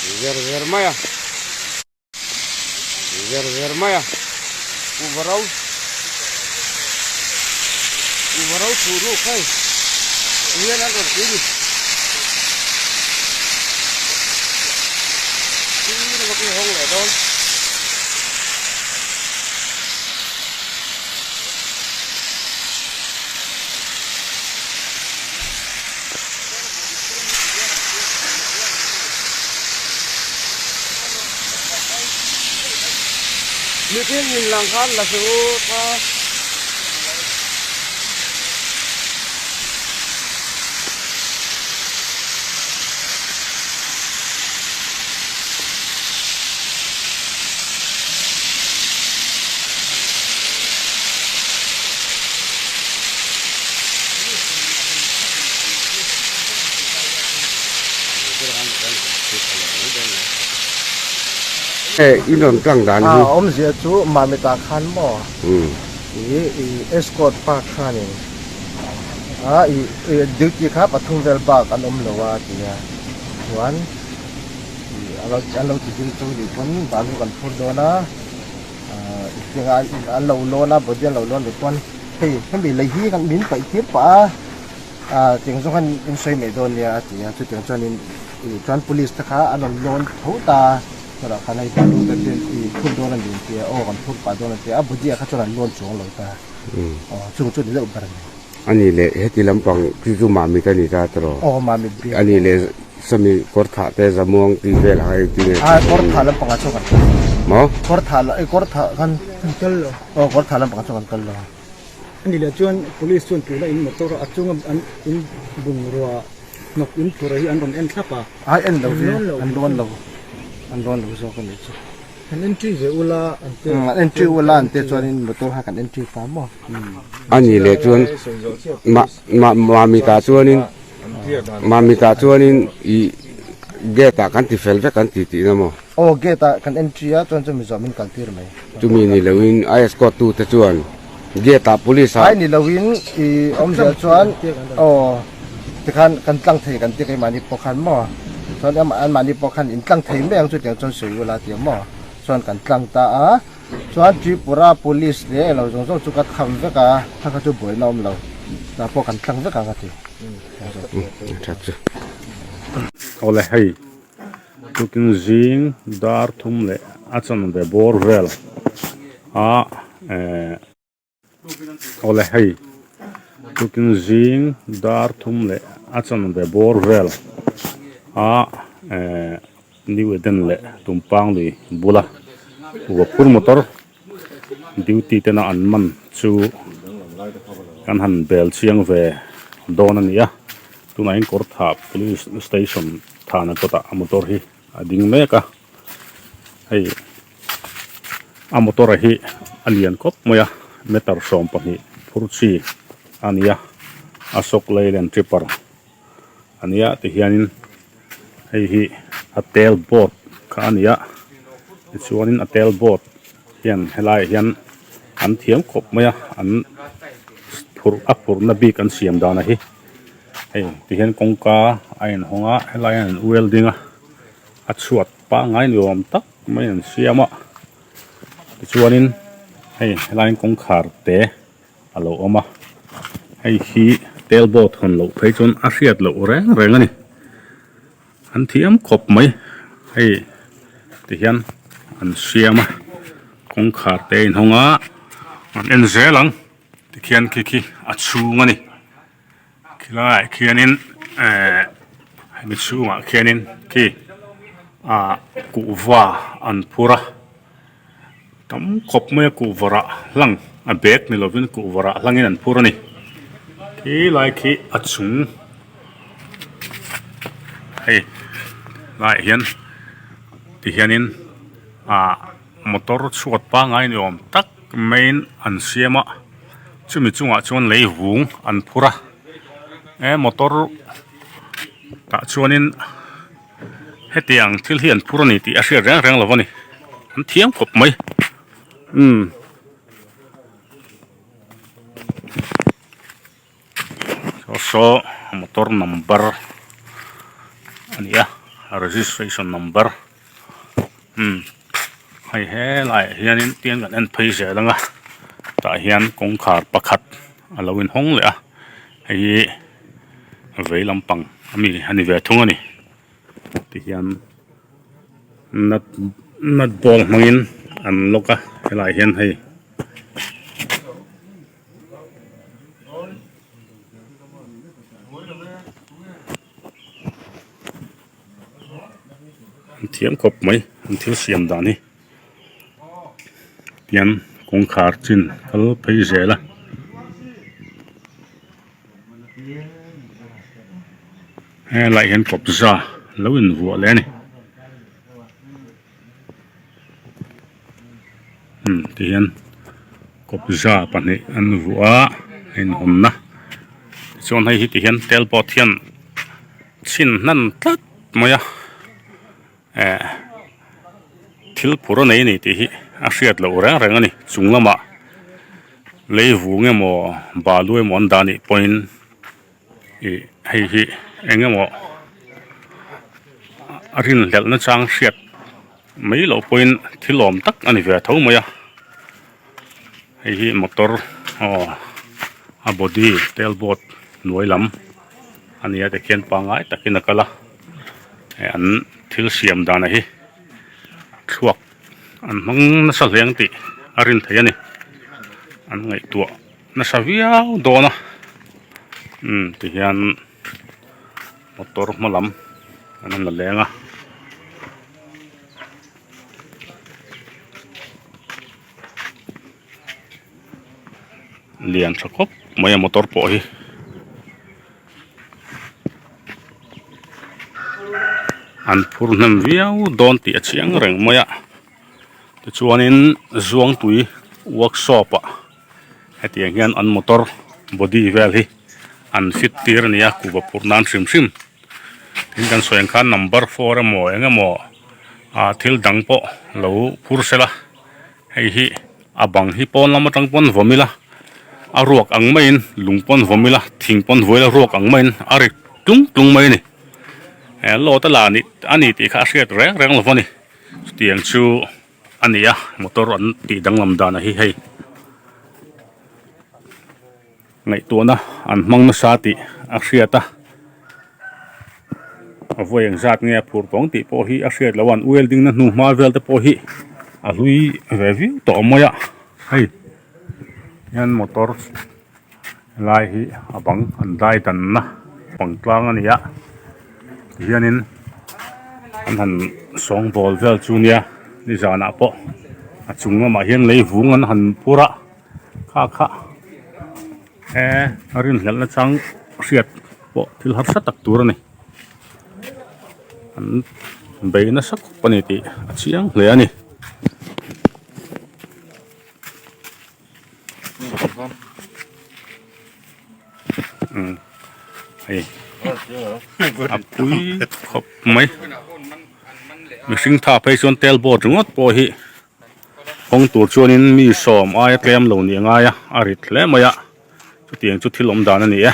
Zer zer mai a. Zer zer mai a. Kuhva ro. Kuhva ro thuh ruk hei. Hian an rawn tui ni. Thil emaw khi hawng leh dawn. Mihring in lang khan la su kha. I rawn tlang dan hi. A awmzia chu Mamita khan maw i escort pa khanin a i duty kha pathum vel bak an awm lo a ti a chuan an lo ti ding chung nih pawn balu kan phur dawn a. Tinga an lo lawn a body an lo lawn leh chuan hei hemi lei hi kan min paih tir pah a tiang zawng hian in sawi mai dawn nia a ti a chutiang chuanin ih chuan police te kha an rawn lawn tho ta a chutah khan hei balu te chu ih phur dawn a ni an ti a aw kan phur pah dawn an ti a a body ah kha chuan an lawn chuang lo ta aw chung chu ni deuh ber a ni. A nih leh heti lampang chu chu Mamit a ni ta tawh aw Mamit biak a nih leh Sawmi kawr thah te Zamuang tih vel ah engtin nge Ah kawr thah lampang ah chuan kan kal Maw? Kawr thah la kawr thah khan kan kal lo. Aw kawr thah lampang ah chuan kan kal lo. Ani leh chuan police chuan tuna in motor a chunga an in bungrua hnawk in phur hi an rawn en thlap a. Ai en lo ve an lawn lo an lawn lo zawk a nih chu. An entry ve ula an te. An entry ula an te chuanin motor kha kan entry ta maw. Ani leh chuan ma ma Mamita chuanin Mamita chuanin ih gate ah kan ti fel vek an ti tihna maw? Aw gate ah kan entry a chuan chu Mizoram min kal tir mai. Chumi ni loin a escort tu te chuan gate ah police ah. Ai ni loin ih awmzia chuan aw tikhan kan tlang thei kan ti keimahni pawh khan maw chuan anmahni pawh khan in tlang thei mai ang chu tiang chuan sawi ula ti ang maw chuan kan tlang ta a chuan Tripura police leh elo zawng zawng chu ka tham vek a kha kha chu buaina awm lo tah pawh kan tlang vek ang a ti. Awle hei tukin zing dar thum leh a chanve bawr vel a eh awle hei tukin zing dar thum leh a chanve bawr vel a eh New Eden leh Tumpang lui bula Vaphur motor Duty tena an man chu kan han bel chiang ve dawn a ni a, tunah hian Kawrthah Police Station thana kawtah a motor hi a ding mek a, hei a motor hi a lian khawp mai a, meter 12 phur chi a ni a, Ashok Leyland Tripper a ni a tihianin hei hi a tel board kha a ni a tichuanin a tel board hian helaiah hian an thiam khawp mai a an phurh a phurhna bik an siam dan a hi hei tihian kawngka a inhawng a helai hian an welding a a chhuat pangngai ni awm tak mai an siam a tichuanin hei helai hian kawngkhar te. A lo awm a, hei hi tel boat hawn loh phei chuan a hriat loh reng reng a ni, an thiam khawp mai hei ti hian an siam a kawngkhar te a inhawng a an en zel ang tikhian khi khi a chhung a ni khilaiah khianin ehh hemi chhungah khianin khi ah kuhva an phur a. Tam khawp mai a kuhva rah hlang a bag ni lovin kuhva rah hlangin an phur a ni khi lai khi a chung hei laiah hian ti hianin ah motor chhuat pangngai ni awm tak maiin an siam a chumi chungah chuan lei vung an phur a he motor tah chuanin. Hetiang thil hi an phur a ni tih a hriat reng reng lo a ni an thiam khawp mai umm saw saw motor number a ni a. Registration number umm hei helaiah hianin tiang kan en phei zel ang a tah hian kawngkhar pakhat a lo inhawng leh a hei hi vei lampang ami a ni ve thung a ni tihian nut nut ball hmangin an lock a helaiah hian hei. An thiam khawp mai an thil siam dan hi tian kawngkhar chin kal phei zel a. Helaiah hian kawpza lo invuah leh a ni umm tihian kawpza pahnih an vuah a a inhawnna tichuan hei hi tihian tel pawh hian chhin hnan tlat mai a eh thil phur a nei a ni tih hi a hriat loh reng reng a ni chung lamah lei vung emaw balu emaw an dah anih pawhin ih hei hi eng emaw a rinhlelh na chang hriat mai loh pawhin thil awm tak a ni ve tho mai a hei hi motor aw a body tail board hnuai lam a ni a tikhian pangngai takin a kal a eh an thil siam dan a hi thluak an hmang nasa hle ang tih a rin theih a ni an ngaihtuah. Nasa viau dawn a umm tihian motor hma lam an rawn la leng a. Lian tha khawp mai a motor pawh hi. An phur hnem viau dawn tih a chiang reng mai a tichuanin Zuangtui workshop ah. Hetiang hian an motor body vel hi an fit tir a ni a kuhva phurh nan hrim hrim tin kan sawi ang khan number four emaw eng emaw ah thil dang pawh lo phur sela hei hi a bang hi pawn lam atang pawn vawm ila a ruak ang maiin lung pawn vawm ila thing pawn vuai ila ruak ang maiin a ri tlung tlung mai a ni eh load a la a ni tih kha a hriat reng reng lo a ni chutiang chu. A ni a motor an tih danglam dan a hi hei ngaihtuahna an hmang nasa tih a hriat a a vawi eng zat nge a phur tawng tih pawh hi a hriat loh a an welding na hnu hma vel te pawh hi a hlui ve viau tawh mai a hei hian motor lai hi a bang an dai danna bang tlang a ni a tihianin an han sawngbawl vel chu nia nizanah pawh a chung lamah hian lei vung an han phur a kha kha he a rinhlelh na chang hriat pawh thil harsa tak tur a ni an bei nasa khawp a ni tih a chiang hle a ni. Hei a pui khawp mai mihring tha phei chuan tel board ringawt pawh hi hawng tur chuanin mi sawm aia tlem lo nih a ngai a a rit hle mai a chutiang chu thil awm dan a ni e.